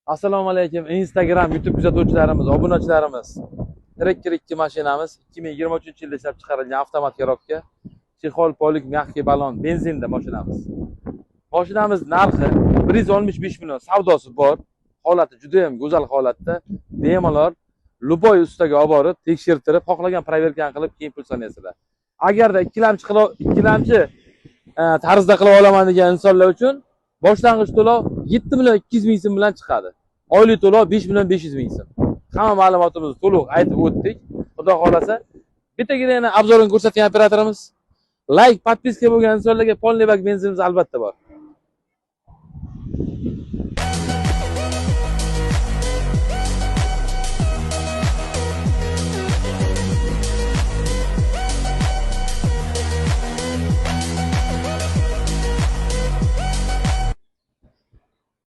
Assalomu alaykum, Instagram, YouTube kuzatuvchilarimiz, obunachilarimiz. Tracker 2 mashinamiz 2023-yilda ishlab chiqarilgan, avtomat коробка, чехол, полик, мягкий balon, benzinda mashinamiz. Mashinamiz narxi 165 million, savdosi bor. Holati juda ham go'zal holatda. Bemalol любой ustaga olib borib, tekshirtirib, xohlagan проверка ni qilib, keyin pul sanaysizlar. Agarda ikkilamchi tarzda qilib olaman degan insonlar uchun boshlang'ich to'lov 7 million 200 ming so'm bilan chiqadi. Oylik to'lov 5 million 500 ming so'm. Hamma ma'lumotimizni to'liq aytib o'tdik. Xudo xohlasa, bittagina yana обзор ini ko'rsatgan operatorimiz. Лайк, подписка bo'lgan insonlarga полный бак benzinimiz albatta bor.